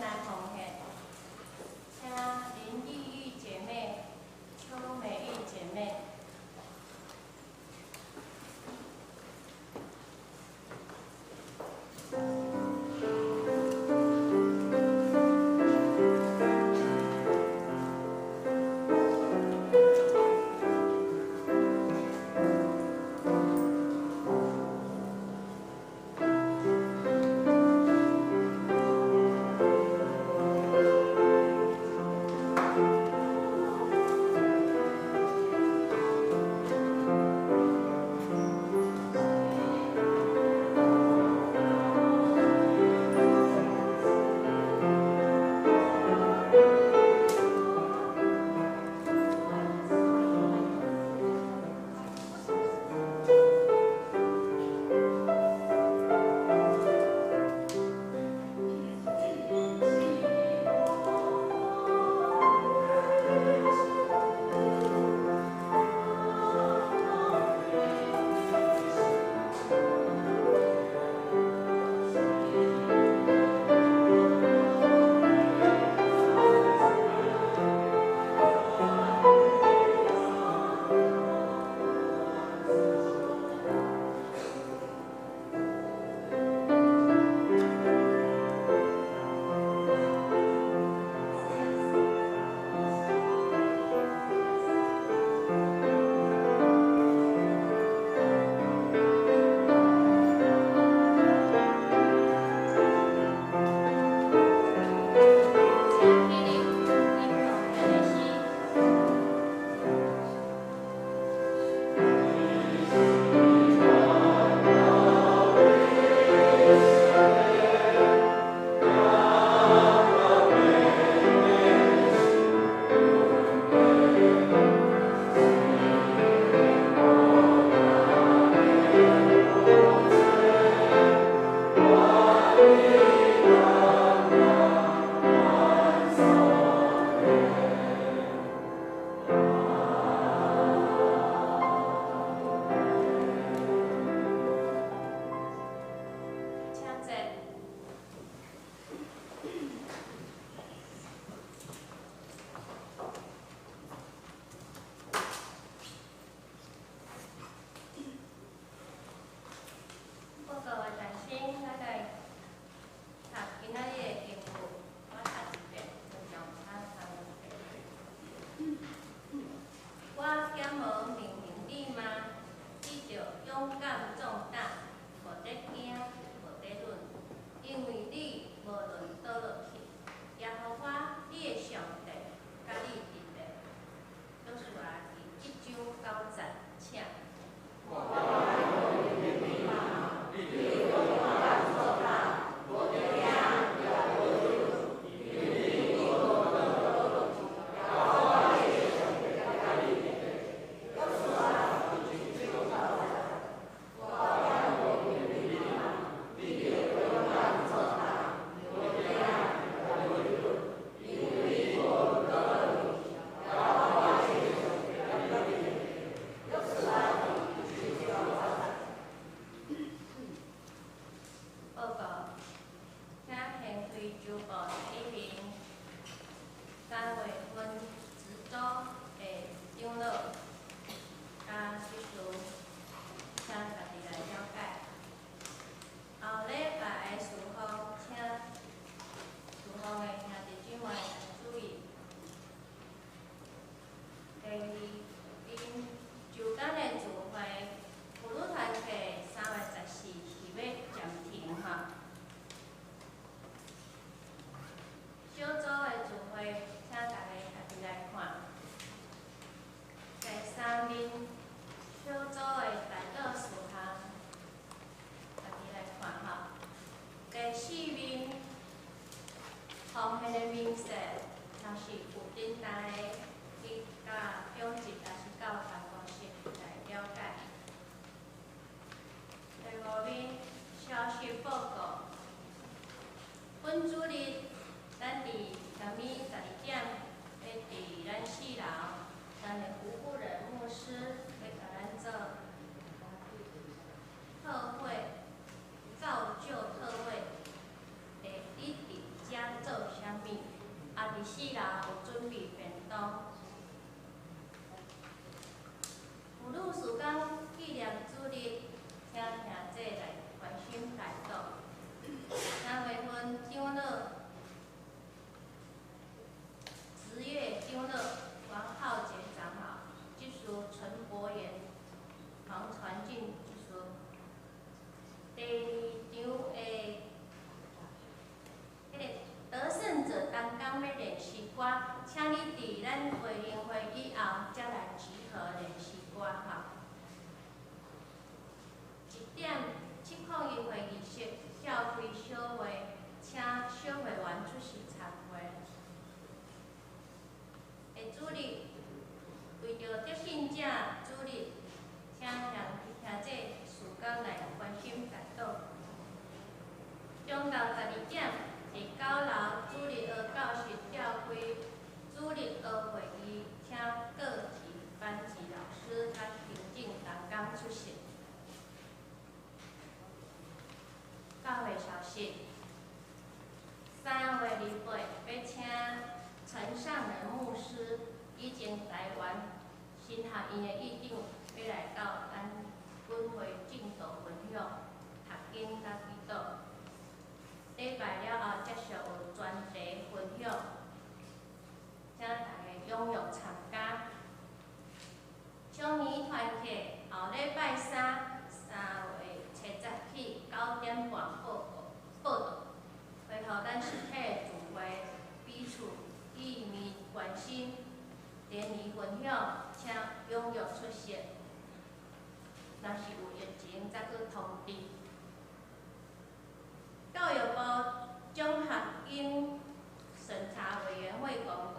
來奉獻，請林麗玉姐妹、邱美玉姐妹。主日，為著得信者主日，請兄兄姐時間來關心代禱。中晝12點，佇9樓主日學教室召開主日學會議，請各級班級老師佮行政同工出席。教會消息：3月28，欲請陳尚仁牧師，以前台灣神學院的院長，欲來到咱本會證道分享、讀經佮祈禱。禮拜了後，接續有專題分享，請大家踴躍參加。青年團契後禮拜三3月7日起9點半報告報到，恢復咱實體的聚會，彼此見面關心，聯誼分享，請踴躍出席。若是有疫情，再閣通知。教育部獎學金審查委員會公告，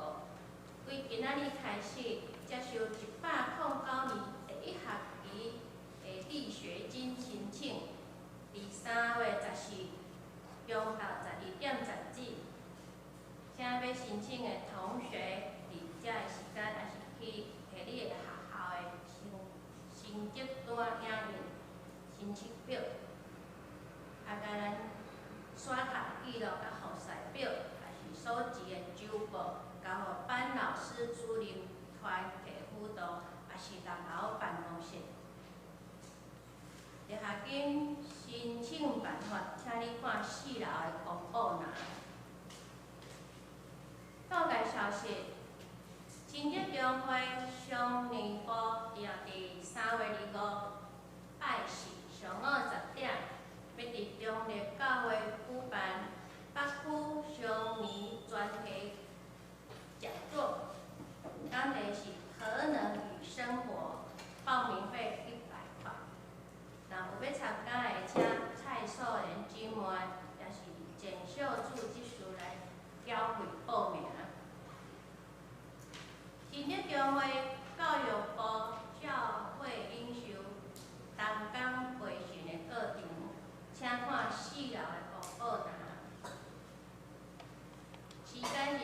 對今仔日開始接受109年第一學期的勵學金申請，佇3月14中晝12點截止。請欲申請的同學，佇這个時間，抑是去提你的學校的成績單影印申請表，啊，共咱刷卡記錄佮予賽表，抑是手機的周報，交予班老師、主任、團體輔導，抑是6樓辦公室。勵學金申請辦法，請你看4樓的公布欄。告解消息：親職中會雙年部定佇3月25拜四上午10點，欲佇中壢教會舉辦北區雙年專題講座，講題是核能與生活，報名費100塊。若有欲參加的，請蔡素蓮姊妹，抑是簡秀柱執事來繳費報名。新竹中會教育部教會領袖同工培訓的課程，請看4樓的公告欄。時間是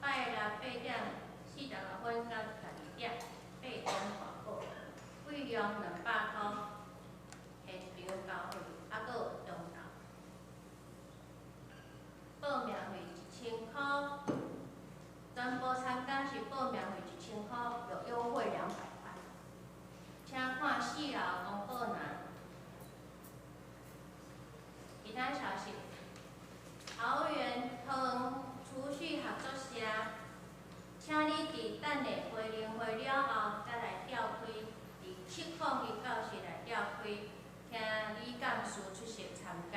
拜六8點45到12點，8點半報，費用200箍，現場交費，猶閣有中晝。報名費1000箍，全部參加是報名費1000箍，有優惠200塊。請看4樓公告欄。其他消息：桃園桃園儲蓄合作社，請你佇等下培靈會了後，才來召開，佇701教室來召開，請李幹事出席參加。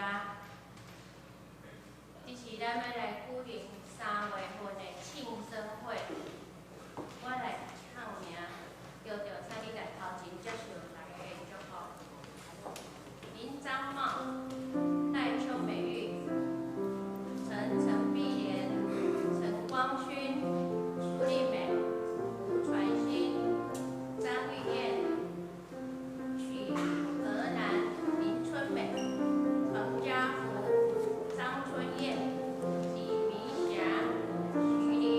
這是咱欲來舉行3月份的慶生會，我來唱名，叫著請你來頭前接受大家的祝福。林章茂、戴秋美玉、陳陳碧蓮、陳光勳、蘇麗美、吳傳新、張玉燕、許何蘭、林春美、彭家福、張春燕、李明霞、徐林、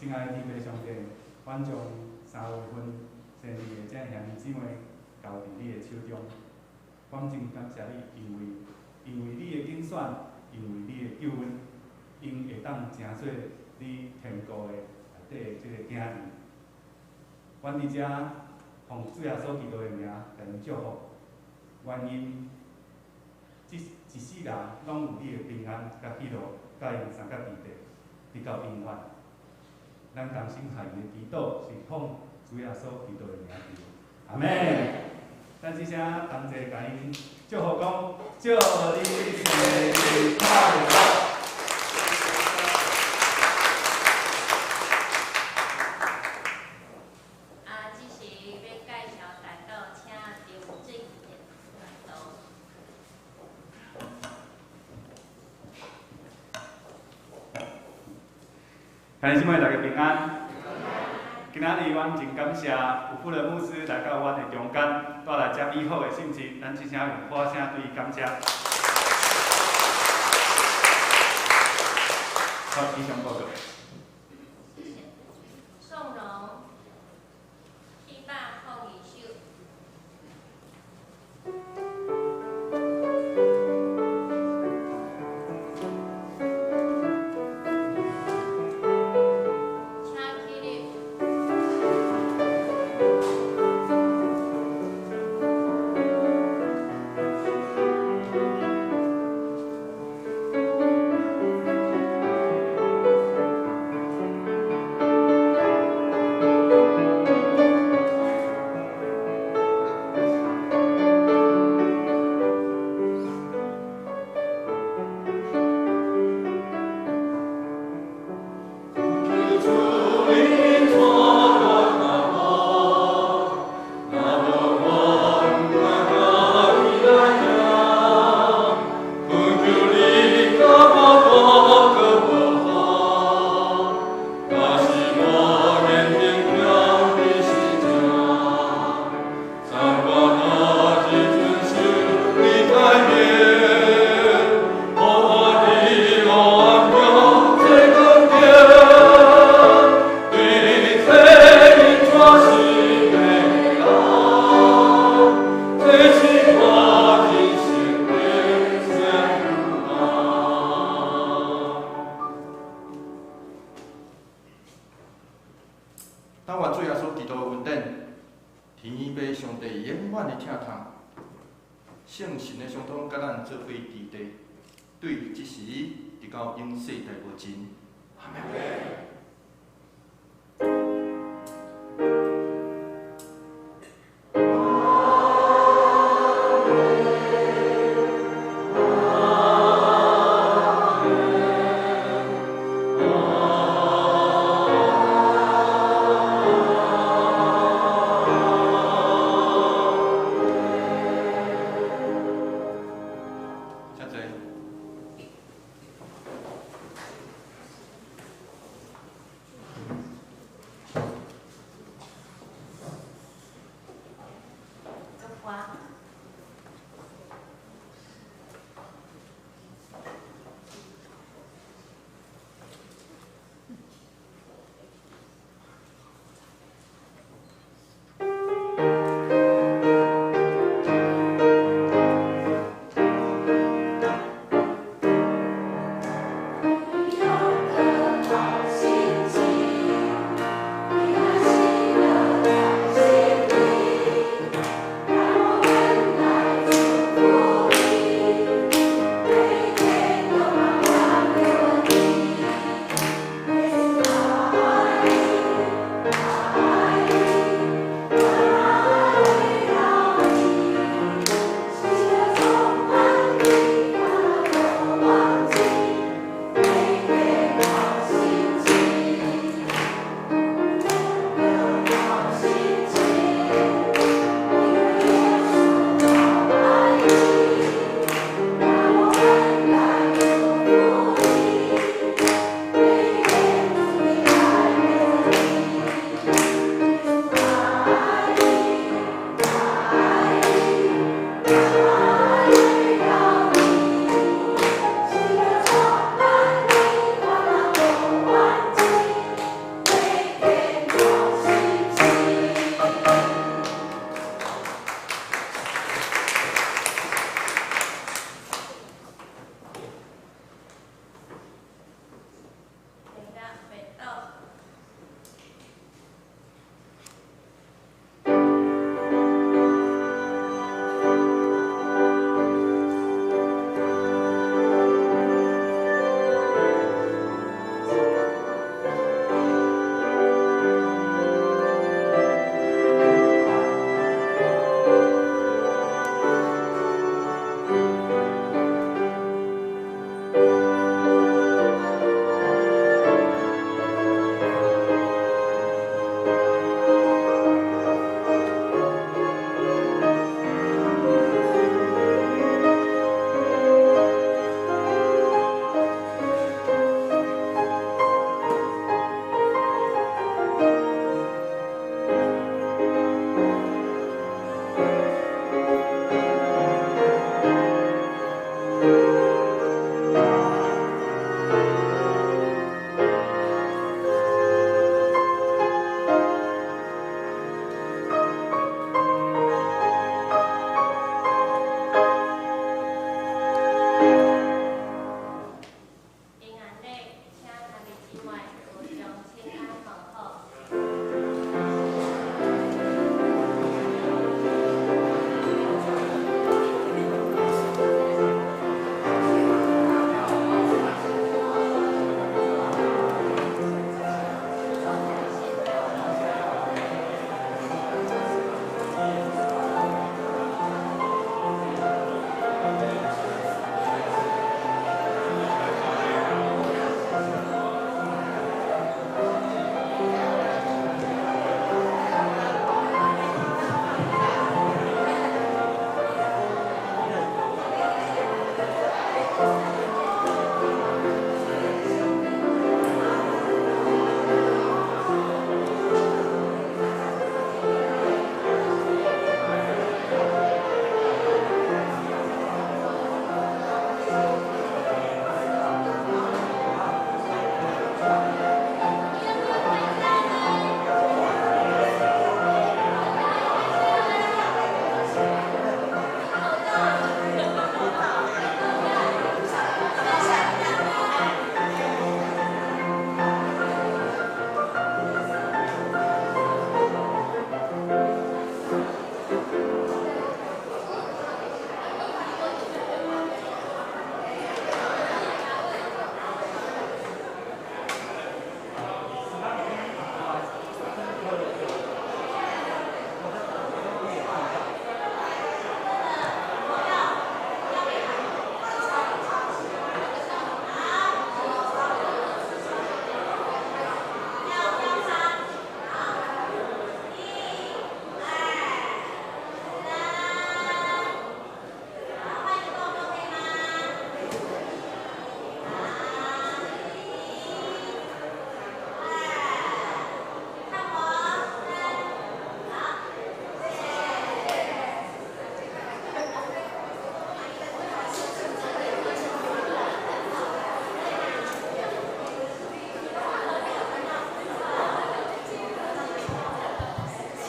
親愛的天父上帝，阮將3月份生日的這兄弟姊妹交佇你的手中。阮真感謝你，因為你的揀選，因為你的救恩，𪜶會當成做你天國的內底的這个囝兒。阮佇遮奉主耶穌基督的名，共𪜶祝福，願𪜶這一世人攏有你的平安佮喜樂，佮𪜶相佮佇底，直到永遠。咱同心合意的祈禱是奉主耶穌基督的名求，阿們。咱這聲同齊共𪜶祝福講，祝你生日快樂！啊，這時欲介紹代禱，請劉志代禱。兄弟姊妹，大家平安。今仔日阮真感謝有富勒牧師來到阮的中間，帶來遮美好的信息，咱這聲用鼓聲對伊感謝。好，以上報告。謝謝。宋榮，102首。請起立。但願主耶穌基督的恩典，天父上帝永遠的疼痛，聖神的相通，佮咱做伙佇地，對這時直到永世代無盡。阿們。請坐。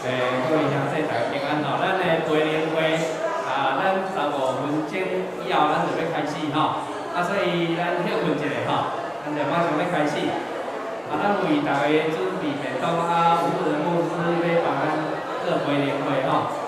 各位兄弟大家平安吼。咱的培靈會啊，咱15分鐘以後咱就欲開始吼。啊，所以咱歇睏一下吼，咱就馬上欲開始。啊，咱為大家準備便當啊，有的牧師欲幫咱做培靈會吼。